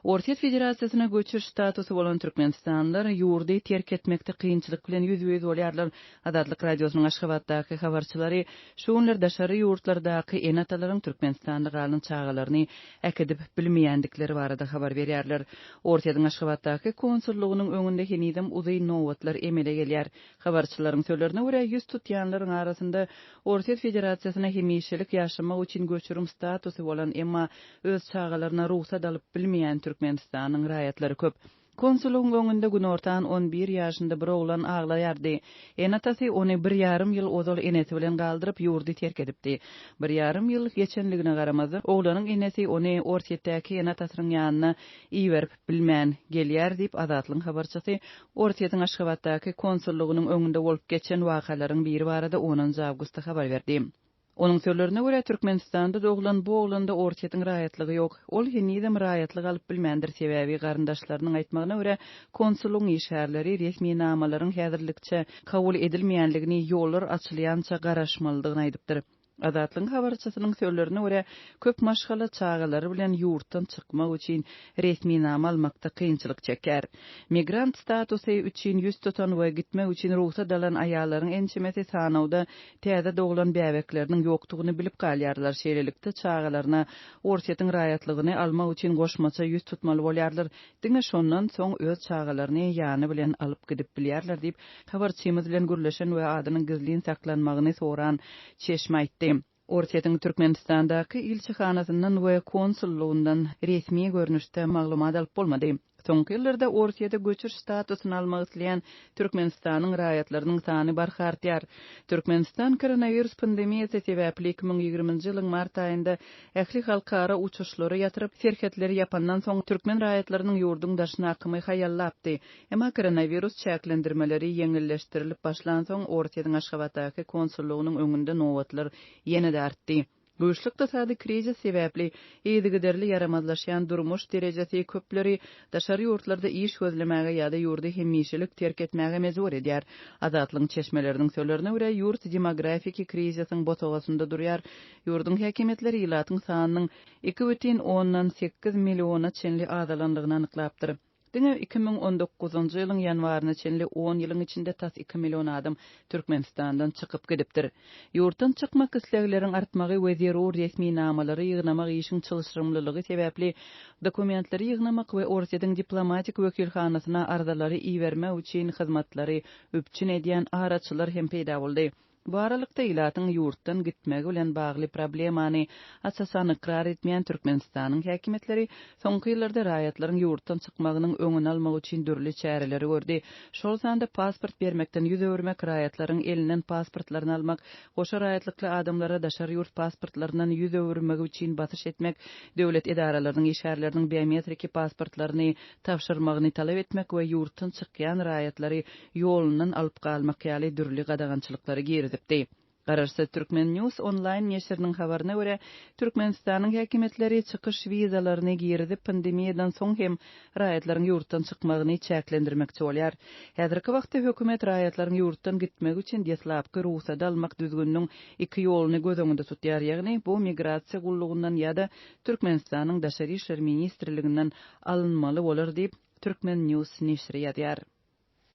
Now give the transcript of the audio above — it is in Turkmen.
Orsýet Federasiýasyna göçüş statusy bolan türkmenistanlylar ýurdy terk etmekde kynçylyk bilen ýüzbe-ýüz bolýarlar. Azatlyk Radiosynyň Aşgabatdaky habarçylary şu günler daşary ýurtlardaky ene-atalaryň Türkmenistanda galan çagalaryny äkidip bilmeýändikleri barada habar berýärler. Orsýetiň Aşgabatdaky konsullygynyň öňünde henizem uzyn nobatlar emele gelýär. Habarçylaryň sözlerine görä, 100 tutýanlaryň arasynda Orsýet Federasiýasyna hemişelik ýaşamak üçin göçürim statusy bolan, emma öz çagalaryna rugsat alyp bilmeýän Türkmenistanyň raýatlary köp. Konsullygyň öňünde günortan on bir ýaşynda bir oglan aglaýardy. Ene-atasy ony bir ýarym ýyl ozal enesi bilen galdyryp, ýurdy terk edipdi. Bir ýarym ýyl geçenligine garamazdan, oglanyň enesi ony Orsýetdäki ene-atasynyň ýanyna iberip bilmän gelýär diýip, Azatlygyň habarçysy Orsýetiň Aşgabatdaky konsullygynyň öňünde bolup geçen wakalaryň biri barada onunjy awgustda habar berdi. Onuň sözlerine görä, Türkmenistanda doglan bu oglanda Orsýetiň raýatlygy ýok. Ol henizem raýatlyk alyp bilmändir, sebäbi garyndaşlarynyň aýtmagyna görä, konsullygyň işgärleri resminamalaryň häzirlikçe kabul edilmeýänligini, ýollar açylýança garaşmalydygyny aýdypdyr. Azatlygyň habarçysynyň sözlerine görä, köp maşgala çagalary bilen ýurtdan çykmak üçin resminama almakda kynçylyk çekýär. Migrant statusy üçin 100 tutan we gitmek üçin rugsat alan aýallaryň ençemesi sanawda täze doglan bäbekleriniň ýokdugyny bilip galýarlar, şeýlelikde, çagalaryna Orsýetiň raýatlygyny almak üçin goşmaça 100 tutmaly bolýarlar, diňe şondan soň öz çagalaryny ýany bilen alyp gidip bilýärler diýip, habarçymyz bilen gürleşen we adynyň gizlin saklanmagyny soran çeşme aýtdy. Orsýetiň Türkmenistandaky ilçihanasyndan we konsullygyndan resmi görnüşde maglumat alyp bolmady. Soňky ýyllarda Orsýete göçüş statusyny almak isleýän Türkmenistanyň raýatlarynyň sany barha artýar. Türkmenistan koronawirus pandemiýasy sebäpli 2020-nji ýylyň mart aýynda ähli halkara uçuşlary ýatyryp, serhetleri ýapandan soň türkmen raýatlarynyň ýurduň daşyna akymy haýallapdy. Emma koronawirus çäklendirmeleri ýeňilleşdirilip başlansoň, Orsýetiň Aşgabatdaky konsullygynyň öňünde nobatlar ýene-de artdy. Güýçli ykdysady krizis sebäpli yzygiderli ýaramazlaşýan durmuş derejesi köpleri daşary ýurtlarda iş gözlemäge ýa-da ýurdy hemişelik terk etmäge mejbur edýär. Azatlygyň çeşmeleriniň sözlerine görä, ýurt demografiki krizisiň bosagasynda durýar. Ýurduň häkimiýetleri ilatyň sanynyň 2,8 milliona çenli azalandygyny anyklapdyr. Diňe 2019-njy ýylyň ýanwaryna çenli on ýylyň içinde tas iki million adam Türkmenistandan çykyp gidipdir. Ýurtdan çykmak islegleriň artmagy we zerur resminamalary ýygnamak işiň çylşyrymlylygy sebäpli dokumentleri ýygnamak we Orsýetiň diplomatik wekilhanasyna arzalary ibermek üçin hyzmatlary üpjün edýän araçylar hem peýda boldy. Bu aralykda, ilatyň ýurtdan gitmegi bilen bagly problemany aç-açan ykrar etmeýän Türkmenistanyň häkimiýetleri soňky ýyllarda raýatlaryň ýurtdan çykmagynyň öňüni almak üçin dürli çäreleri gördi. Şol sanda pasport bermekden 100 öwürmek, raýatlaryň elinden pasportlaryny almak, goşa raýatlykly adamlara daşary ýurt pasportlaryndan 100 öwürmegi üçin basyş etmek, döwlet edaralarynyň işgärleriniň biometriki pasportlaryny tabşyrmagyny talap etmek we ýurtdan çykýan raýatlary ýolundan alyp galmak ýaly dürli gadagançylyklary girizipdi. Garaşsyz Turkmen News onlaýn neşiriniň habaryna görä, Türkmenistanyň häkimiýetleri çykyş wizalaryny girizip, pandemiýadan soň hem raýatlaryň ýurtdan çykmagyny çäklendirmekçi bolýar. Häzirki wagtda hökümet raýatlaryň ýurtdan gitmegi üçin deslapky rugsady almak düzgüniniň iki ýoluny göz öňünde tutýar, ýagny bu migrasiýa gullugyndan ýa-da Türkmenistanyň Daşary işler ministrliginden alynmaly bolar diýip, Turkmen News neşiri ýazýar.